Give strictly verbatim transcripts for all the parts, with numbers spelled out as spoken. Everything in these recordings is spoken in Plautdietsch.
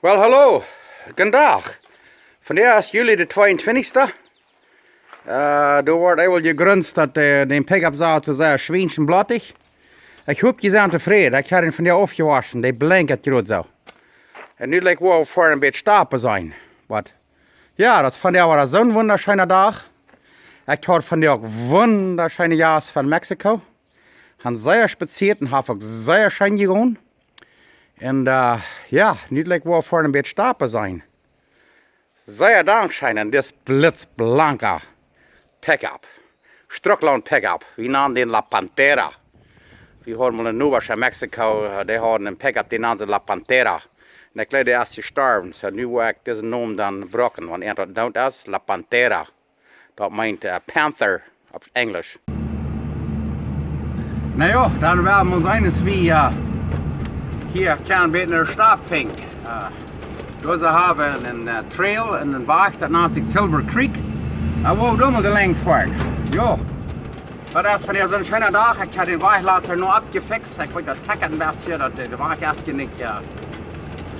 Well, hallo. Gooden Dach. Vondoag es Juli de tweeuntwintichste. Äh, doa woat eewel jegrunzt, daut, äh, dän Pickup sach soo sea schwiensch un blottich. Ekj hop, jie sent tofräd. Ekj hab dän vondoag aufjewoschen. Dee blinkat jrod soo. Un nu leicht woa wie fa een bät stoapen sennen. Waut? Jo, daut vondoag wia soon wundascheena Dach. Ekj haud vondoag wundascheene Jast von Mexiko. Han sea spazieet un haft uk sea scheen jegonen. Un, äh, jo, nu leicht woa wie fa een bät stoapen sennen. Sea dankscheen aun dis blitzblanka Pickup. Strucklaun Pickup. Wie nanen dän La Pantera. Wie hauden mol een Noba en Mexiko, äh, dee haud een Pickup, dän nanen see La Pantera. Un ekj jleew, dee es jestorwen. Soo, nu woa ekj disen Nomen dan brucken, wan eena daut deit, es La Pantera. Daut meent, äh, Panther opp Enjlisch. Na jo, dan woa wie mol seenen, aus wie, äh, hia een kjlien bät stoapen finjen. Äh, doa soo hab wie een, äh, Trail un een Wajch, daut nant sikj Silver Creek. Doa woa wie dan mol de Lenjd foaren. Jo. Daut es vondoag soon scheena Dach. Ekj hab dän Wajch latst nu aufjefixt. Ekj weet, daut takjat een bät, daut de, de Wajch es hia nich, äh,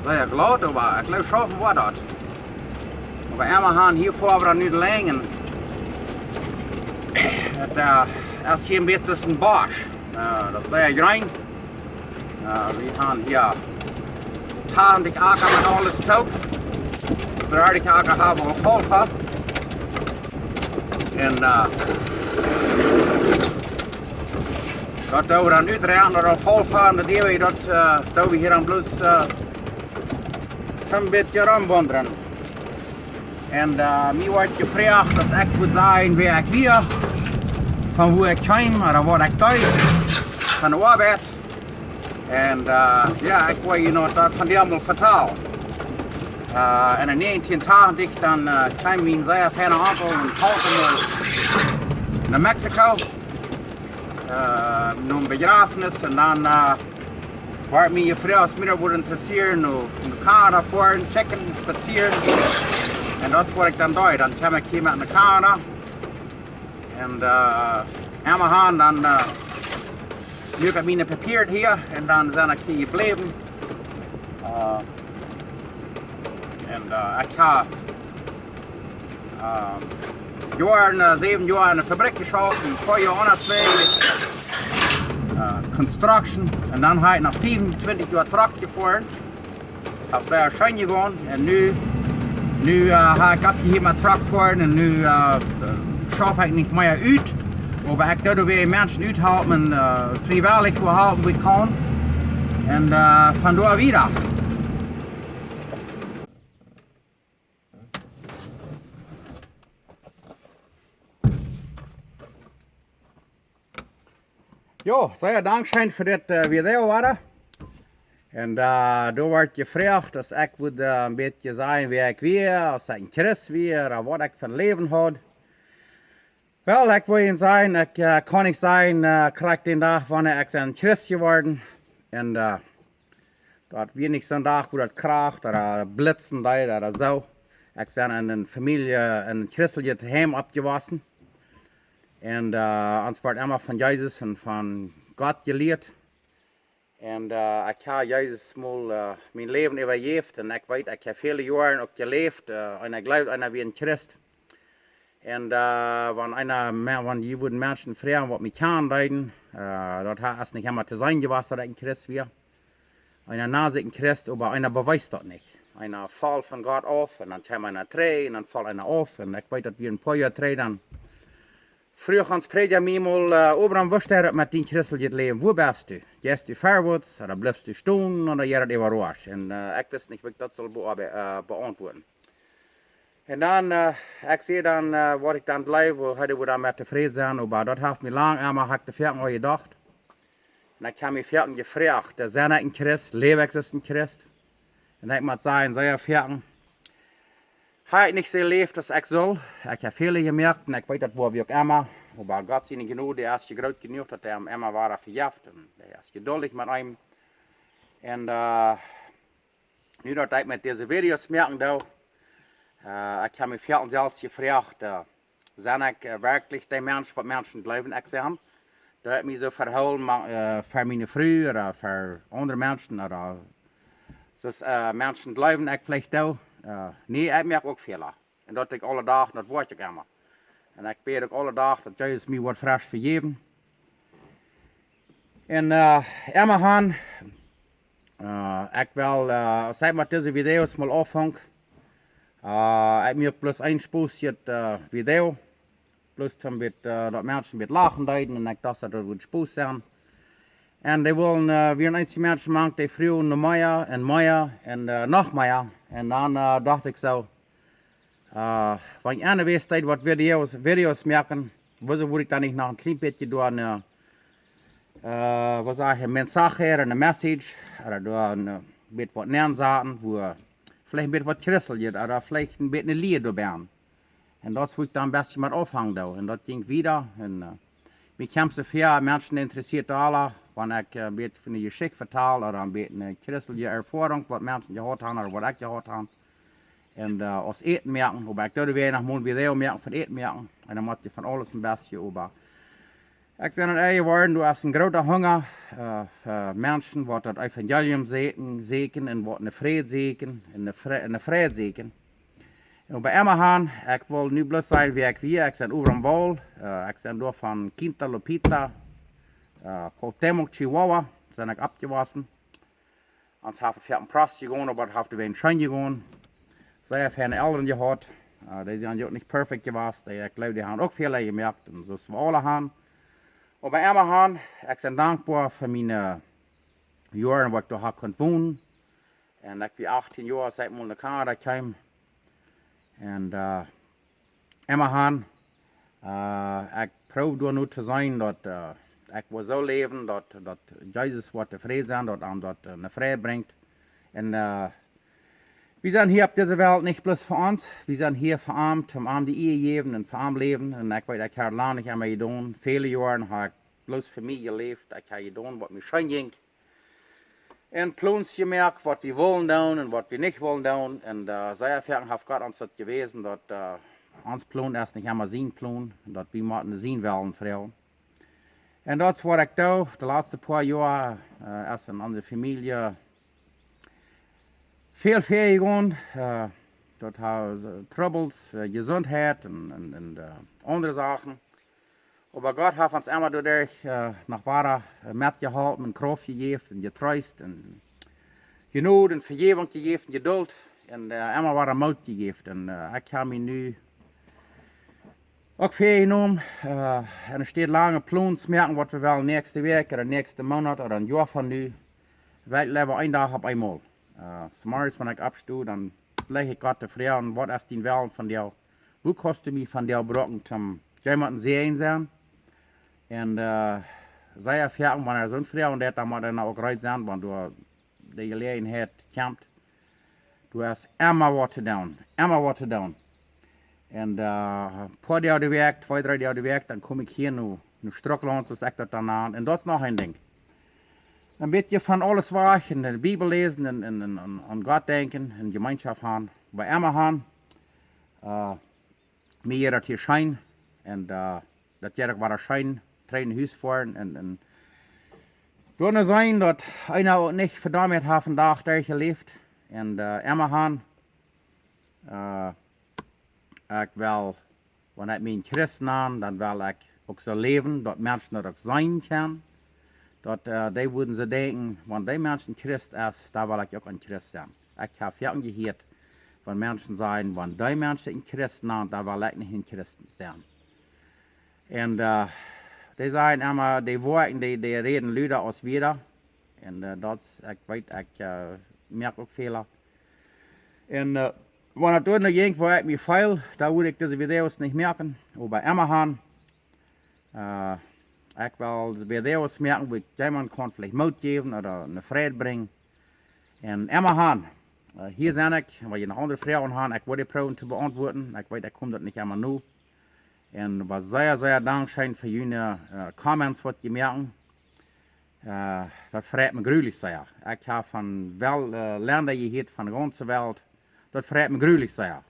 sea glaut, oba ekj jleew, schaufen woat daut. Oba wie han hia ver wie nu de Lenjd. Daut, äh, es hia een bät een Bosch. Äh, daut es sea jreen. Äh, wie han hia tachentich Acka met aules toop. Dartich Acka hab wie aul voll von. Un, äh, daut doo wie dan utdreien, daut aul voll von, daut doo wie, daut, äh, doo wie hia dan bloos, äh, een bät romwaundlen. Un, äh, mie woat jefroacht, aus ekj wudd sajen, wäa ekj wia, von wua ekj kjeem, ooda waut ekj deed, von de Oabeit. Un, äh, jo, ekj wull junt daut vondoag mol vetalen. Äh, enne näajentieen tachentich, dan, äh, kjeem mien sea fiena Onkel un Tante no Mexiko, äh, no een Bejrafnis. Un dan, äh, wort mie jefroacht, aus mie daut wudd interessieeren, no, no Kanada foaren, checken, spazieren. Un daut es waut ekj dan deed. Dan kjeem ekj hia met no Kanada. Un, äh, emma han, dan, äh, nu hab ekj miene Papieren hia un dan sie ekj hia jebläwen. Äh, un, äh, ekj hab, äh, Joaren, äh, säwen Joa enne Fabrikj jeschauft, een poa Joa aun de Zwee, äh, Construction. Un dan hab ekj noch fiefuntwintich Joa Truck jefoaren. Daut es sea scheen jegonen. Un nu, nu, äh, hab ekj oppjehieet met Truck foaren un nu, äh, schauf ekj nich mea ut. Oba ekj doo doa Menschen uthalpen, äh, friewellich uthalpen, wua ekj kaun. Un, äh, von doa wieda. Jo, sea dankscheen fa dit, äh, Video wada. Un, äh, doa wort jefroacht, aus ekj wudd, äh, een bät sajen, wäa ekj wia, aus ekj een Christ wia, ooda waut ekj fa een Läwen haud. Well, ekj wull junt sajen, ekj, äh, kaun nich sajen, äh, krakjt dän Dach, wanea ekj sie een Christ jeworden. Un, äh, daut wia nich soon Dach, wua daut krakt ooda blitzen deed ooda soo. Ekj sie en eene Famielje, een christeljet Heim oppjewossen. Un, äh, ons wort emma von Jesus un von Gott jelieet. Un, äh, ekj hab Jesus mol, äh, mien Läwen äwajäft. Un ekj weet, ekj hab väle Joaren uk jeläft, äh, un ekj jleew, ekj wia een Christ. Un, äh, wan eena, me-, wan jie wudden Menschen froagen, waut mie kjanen deeden, äh, daut ha-, es nich emma to seenen jewast, daut ekj een Christ wia. Eena nant sikj een Christ, oba eena bewiest daut nich. Eena foll von Gott auf, un dan kjeem eena trigj, un dan foll eena auf. Un ekj weet, daut wia een poa Joa trigj, dan fruach ons Prädja mie mol, äh, Abraham, woo steit daut met dien christeljet Läwen? Wua best du? Jeist du verwoats, ooda blifst du stonen, ooda jeit daut äwarausch? Un, äh, ekj wist nich, woo ekj daut sull beoarbe-, äh, beauntwuaden. Un dan, äh, ekj säd dan, äh, waut ekj dan jleew, woo hee wudd dan met tofräd sennen, oba daut haft mie lang emma, hab ekj doa foaken aun jedocht. Un ekj hab mie foaken jefroacht, äh, sie ekj een Christ, läw ekj aus een Christ? Un ekj mott sajen, sea foaken hab ekj nich soo jeläft aus ekj sull. Ekj hab Fäla jemoakt un ekj weet, daut woa wie uk emma. Oba Gott siene Jnod, dee es groot jenuach, daut hee mie emma wada vejeft. Un hee es jeduldich met mie. Un, äh, nu daut ekj met dise Videos moaken doo, äh, ekj hab mie foaken selfst jefroacht, äh, sie ekj, äh, werkjlich dee Mensch, waut Menschen jleewen, ekj sie? Daut ekj mie soo vehoolen, mau, äh, ver miene Fru ooda ver aundre Menschen ooda Soo aus Menschen jleewen, ekj veleicht doo. Nä, ekj moak uk Fäla. Un daut ekj aule Dach, daut woa ekj uk emma. Un ekj bäd uk aule Dach, daut Jesus mie woat fresch vejäwen. Un emma han, ekj well, aus ekj met dise Videos mol aunfunk, ekj moak bloos een spoosjet Video. Bloos toom bät, daut Menschen bät lachen deeden un ekj docht, daut wudd Spos sennen. Un dee wullen, wieren eenje Menschen mank, dee fruagen no mea un mea un noch mea. Un dan docht ekj soo, wan ekj enne Wäakj deed waut Videos, Videos moaken, wuarom wudd ekj dan nich noch een kjlien bät doa ne, waut saj ekj, mensaje ooda ne message ooda doa een bät waut nensaten, wua veleicht een bät waut christeljet ooda veleicht een bät ne Lia doa benn. Un daut es wua ekj dan een bät met aunfangen doo. Un daut jinkj wieda. Un mie kjemt soo väl, Menschen interessieet aula, wan ekj een bät von de Jeschicht vetal ooda een bät ne christelje Erfoarunk waut Menschen jehaut han ooda waut ekj jehaut han. Un aus Äten moaken, oba ekj deed wada noch mol een Video moaken von Äten moaken. Un dan mott je von aules een bät, oba ekj sie een Enj jeworden, doa es een groota Hunga fa Menschen waut daut Evangelium säkjen, säkjen un waut ne Fräd säkjen un ne Fräd säkjen. Un oba emma han, ekj well nu bloos sajen wäa ekj wia. Ekj sie Obram Wohl, ekj sie doa von Quinta Lupita, Cuauhtémoc, Chihuahua, sie ekj oppjewossen. Ons haft et foaken prost jegonen, oba et haft wada scheen jegonen. Sea feine Elren jehaut. Dee sent uk nich perfekt jewast. Dee, ekj jleew, dee han uk Fäla jemoakt un soo aus wie aula han. Oba emma han, ekj sie dankboa fa miene Joaren waut ekj doa ha kunt wonen. Un ekj wia achtieen Joa aus ekj mol no Kanada kjeem. Un emma han, ekj proow doa nu to sennen daut ekj woa soo läwen daut, daut Jesus woat tofräd sennen, daut am daut ne Fräd brinjt. Un wie sent hia opp dise Welt nich bloos fa ons, wie sent hia fa am, toom am de Ea jäwen un fa am läwen. Un ekj weet, ekj ha lang nich emma jedonen. Väle Joaren ha ekj bloos fa mie jeläft. Ekj ha jedonen waut mie scheen jinkj. Un Plons jemoakt waut wie wullen doonen un waut wie nich wullen doonen. Un sea foaken haft Gott ons daut jewäsen, daut ons Plon es nich emma sien Plon, daut wie motten sien Wellen froagen. Un daut es waut ekj doo. De latste poa Joa es en onse Famielje väl väajegonen. Daut ha Trubbels, Jesuntheit un aundre Sachen. Oba Gott haft ons emma doaderch noch wada metjeholpen un Krauft jejäft un jetreest un Jnod un Vejäwunk jejäft un Jedult un emma wada Moot jejäft. Un ekj ha mie nu uk väajenomen, enne Städ lange Plons moaken waut wie wellen näakjste Wäakj ooda näakjste Moonat ooda een Joa von nu, well ekj leewa een Dach opp eemol. Zemorjes wan ekj oppsto, dan laj ekj Gott de Froag: Waut es dien Wellen vondoag? Woo kaust du mie vondoag bruken toom jemonden Säajen sennen? Un sea foaken wan eena soone Froag haft, dan mott eena uk reed sennen, wan doa de Jeläajenheit kjemt. Doa es emma waut to doonen, emma waut to doonen. Un poa Doag de Wäakj, twee, dree Doag de Wäakj, dan kom ekj hia no, no Strucklaunt, soo aus ekj daut dan nan. Un daut es noch een Dinkj: een bät von aules wajch un de Bibel läsen un aun Gott denkjen un Jemeenschoft han. Bie emma han, mie jeit daut hia scheen. Un daut jeit uk wada scheen, trigj no Hus foaren un doa seenen daut eena uk nich vedommt haft vondoag derchjeläft. Un emma han, ekj well, wan ekj mie een Christ nan, dan well ekj uk soo läwen daut Menschen daut uk seenen kjennen, daut dee wudden soo denkjen: Wan dee Mensch een Christ es, dan well ekj uk een Christ sennen. Ekj ha foaken jehieet, wan Menschen sajen: Wan dee Mensch sikj een Christ nant, dan well ekj nich een Christ sennen. Un dee sajen emma, dee Woakjen, dee räden luda aus wie. Un daut, ekj weet, ekj moak uk Fäla. Un wan et doa no jinkj woo ekj mie feel, dan wudd ekj dise Videos nich moaken. Oba emma han, ekj well Videos moaken wua ekj jemaunt kaun veleicht Moot jäwen ooda ne Freid brinjen. Un emma han, hia sie ekj. Wan jie noch aundre Froagen han, ekj woa dee proowen to beauntwuaden. Ekj weet, ekj kom daut nich emma no. Un oba sea, sea dankscheen fa june comments waut jie moaken. Daut freit mie grulich sea. Ekj ha von väl Lenda jehieet von de gaunze Welt. Daut freit mie grulich sea.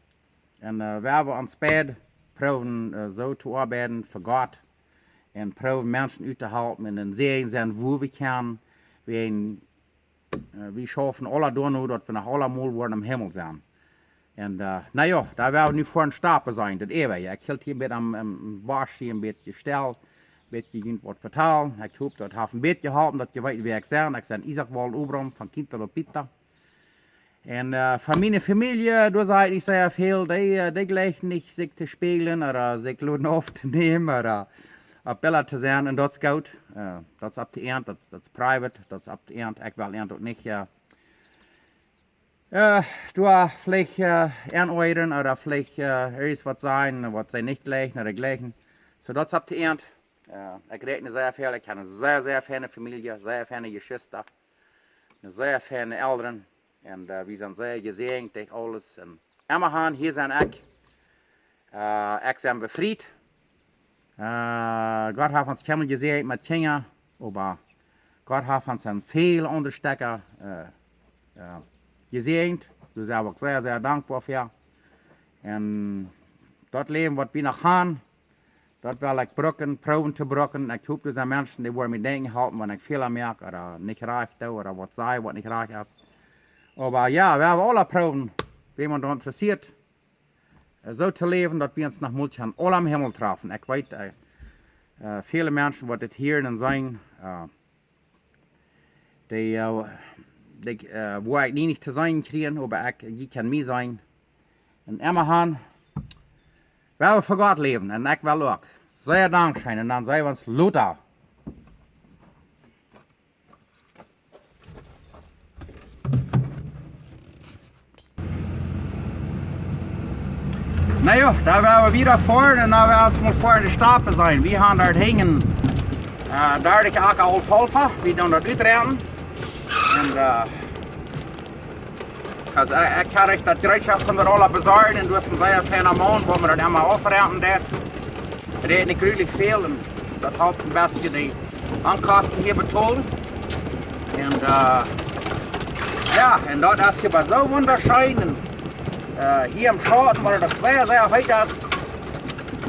Un wie woaren ons beid proowen soo to oabeiden fa Gott un proowen Menschen uttohalpen un een Säajen sennen wua wie kjennen. Wäajen Äh, wie schaufen aula doano, daut wie noch aula mol woaren em Himmel sennen. Un, äh, na jo, doa woa wie nu fa een Stopp sennen, daut eewje. Ekj hilt hia een bät aum, aum Bosch hia een bät stell, een bät junt waut vetalen. Ekj hop, daut haft een bät jeholpen, daut jie weeten, wäa ekj sie. Ekj sie Isaak Walden Obram von Quinta Lupita. Un, äh, von miene Famielje, doa sie ekj nich sea väl. Dee, äh, dee jlikjen nich, sikj to spieejlen, ooda sikj loten opptonämen, ooda opp Bilda to sennen. Un daut es goot. Äh, daut es opp de Ent, daut es, daut es private, daut es opp de Ent. Ekj well an uk nich, äh, äh, doa veleicht, äh, aunhieren ooda veleicht, äh, irjent waut sajen, waut see nich jlikjen ooda jlikjen. Soo, daut es opp de Ent. Äh, ekj räakjen sea väl, ekj hab eene sea, sea feine Famielje, sea feine Jeschwista, eene sea feine Elren. Un, äh, wie sent sea jesäajent derch aules. Un emmahan, hia sie ekj. Äh, ekj sie befriet. Äh, Gott haft ons kjeenmol jesäajent met Kjinja, oba Gott haft ons en väl aundre Stekja, äh, äh, jesäajent. Doa sie ekj uk sea, sea dankboa fa. Un daut Läwen, waut wie noch haben, daut well ekj brucken, proowen to brucken. Ekj hop, doa sent Menschen, dee woaren mie denkjen halpen, wan ekj Fäla moak ooda nich rajcht doo ooda waut saj, waut nich rajcht es. Oba jo, wie haben aula proowen, wäm daut interessieet, äh, soo to läwen, daut wie ons noch mol kjennen aula em Himmel trafen. Ekj weet, äh, äh, väle Menschen, waut dit hieren un seenen, äh, dee, äh, dee, äh, woa ekj nie nich to seenen kjrieen, oba ekj, jie kjennen mie seenen. Un emmahan, wie haben fa Gott läwen un ekj well uk. Sea dankscheen un dan seenen wie ons lota. Na jo, doa woa wie wieda foaren un dan woa wie ons mol fa een Stopp sennen. Wie haben doa hinjen, äh, doa es uk Alfalfa, wie doonen daut utrennen. Un, äh, aulsoo, ekj, ekj hab uk daut Jereetschoft von de Rolla besorcht un doa es een sea feina Maun, wua wie daut emma aufrennen doonen. Räakjent nich jreslich väl un daut halpt een bät de Onkosten hia betolen. Un, äh, jo, un daut es hia oba soo wundascheen. Un, äh, hia em Schauten, wua daut sea, sea heet es.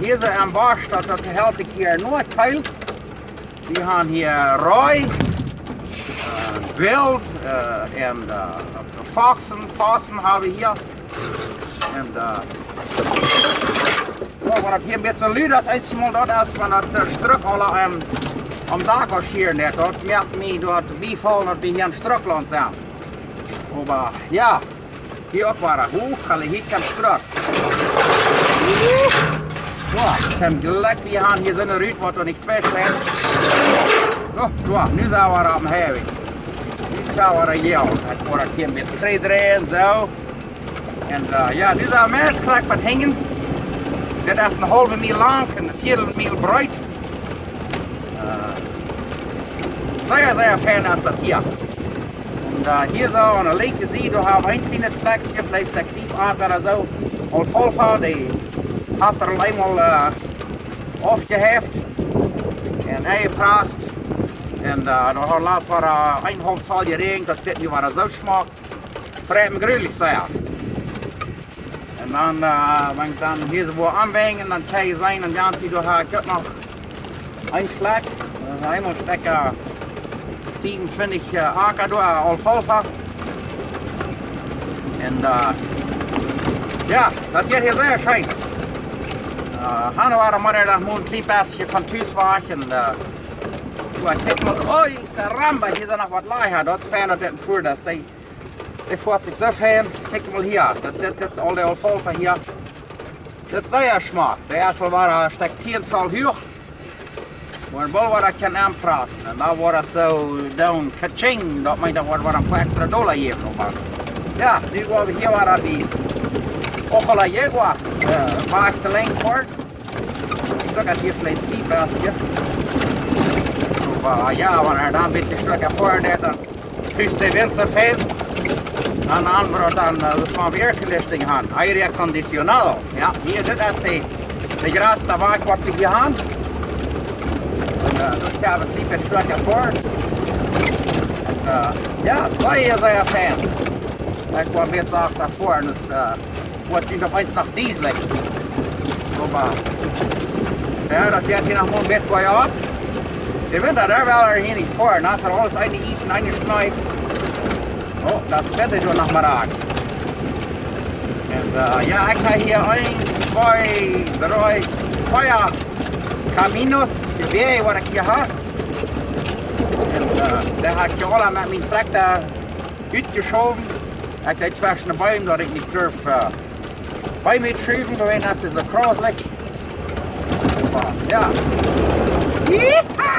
Hia soo aum Bosch, daut, daut helt sikj hia nich kjelt. Wie haben hia Ree, äh, Wilt, äh, un, äh, Foxen, Foxen haben wie hia. Un, äh, jo, wan daut hia een bät lud es, es mol daut es, wan daut, äh, Struck aula aum, aum Dak es hia, nä, daut moakt mie daut biefaulen, daut wie hia em Strucklaunt sent. Oba, jo, hia uk wada, huach, aule hia kjemt Struck. Jo, toom Jlekj, wie haben hia soone Rut, waut doa nich twee steit. Jo, jo, nu sent wie oppem Highway. Nu sent wie hia, ekj woa hia een bät trigj dreien, soo. Un, äh, jo, nu sent wie meist krakjt bie hinjen. Dit es eene haulwe Miel lang un eene Viedel Miel breet. Äh, sea, sea fein es daut hia. Un, äh, hia soo aun de linkje Sied, doa haben wie een kjlienet Flakje, veleicht een Kjlief ooda soo. Alfalfa, dee haft hee aul eemol, äh, aufjehäft un enjeprast. Un, äh, doa haud latst wada, äh, een haulf Zoll jeräajent, daut sitt nu wada soo schmock. Freit mie jreslich sea. Un dan, äh, wan ekj dan hia soo wua aunwenjen, dan kjenn jie seenen, un dan see, doa hab ekj uk noch een Flakj. Daut es eemol Stekj, äh, fiefuntwintich, äh, Acka doa, äh, Alfalfa. Un, äh, jo, daut jeit hia sea scheen. Äh, han wie mol daut mol een kjlien bät von Tus wajch un, äh, jo, ekj kjikj mol, oi, caramba, hia es noch waut lajcha. Daut es fein, daut dit een Foat es. Dee, dee foat sikj soo fein. Kjikj mol hia. Daut, dit, dit es aul de Alfalfa hia. Daut es sea schmock. Dee es aul wada een Stekj tieen Zoll huach. Woat boolt wada kjennen aunprassen. Un dan woat daut soo doonen, katsching. Daut meent, daut woat wada een poa extra Dolla jäwen. Oba jo, nu woa wie hia wada bie Ojalá Yegua, äh, wajch de Lenj foaren. Stekj hia veleicht dee best. Oba jo, wan hee dan een bät Stekj foaren deit, dan pust de Wint soo väl. Un dan woat dan, äh, daut wie Airconditioning haben. Aire acondicionado. Jo, hia, dit es de, de jratste Wajch, waut wie hia haben. Un, äh, daut haben wie een bät Stekj foaren. Un, äh, jo, daut es hia sea fein. Ekj woa een bät sacht foaren, dus, äh, woat hia opp eemol noch dieselig. Oba, jo, daut jeit hia noch mol een bät goa opp. De Wint, doa well hee hia nich foaren. Daut es aules een Iess un een Schnee. Daut es bäta doa noch mau aun. Un, äh, jo, ekj hab hia eent, twee, dree, vea Caminos, de Wäaj waut ekj hia hab. Un, äh, dee hab ekj aula met mien Trakjta utjeschowen. Ekj deed tweschen de Beem, daut ekj nich durf, äh, Beem utschuwen, doawäajen es et soo krauslich. Jo. Jiha!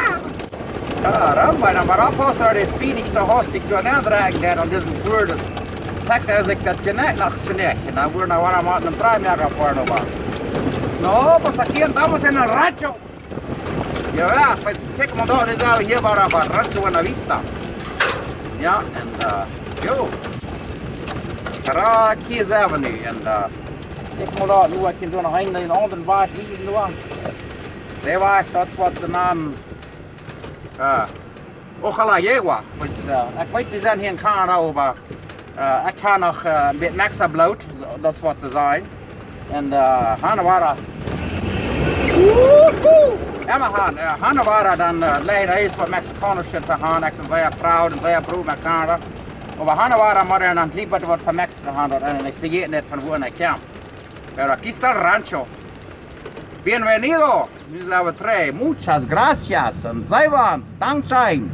Caramba, dan mau opppaussen, daut de Speed nich too hastich doa nendrekjen deit aun disen Foa. Dan zeckt hee sikj daut Jnekj noch tonicht. Un dan woat hee noch mau met een Treimäa foaren, oba. No, pues aquí andamos en el rancho. Jo, jo, pues, check mau doa, dan sent wie hia bie, bie Rancho Buena Vista. Jo, un, äh, jo. Krakjt hia sent wie nu. Un, äh, check mau doa, nu ekj kaun doa noch een, een aundren Wajch wiesen doa. Dee Wajch, daut es waut see nanen, äh, Ojo La Yegua. Waut, äh, ekj weet, wie sent hia en Kanada, oba, äh, ekj hab noch, äh, een bät Mexa Bloot, daut es waut see sajen. Un, äh, Hanawara. Wuhu! Emma han, äh, Hanawara, dan, äh, leid es waut Mexikaunsch to han. Ekj sie sea proud un sea proud met Kanada. Oba Hanawara mott eena dan leewa waut von Mexiko han, daut eena nich vejäten deit von wua eena kjemt. Pero aquí está el rancho. Bienvenido, mis lavatray. Muchas gracias. Un seiwans, dankscheen.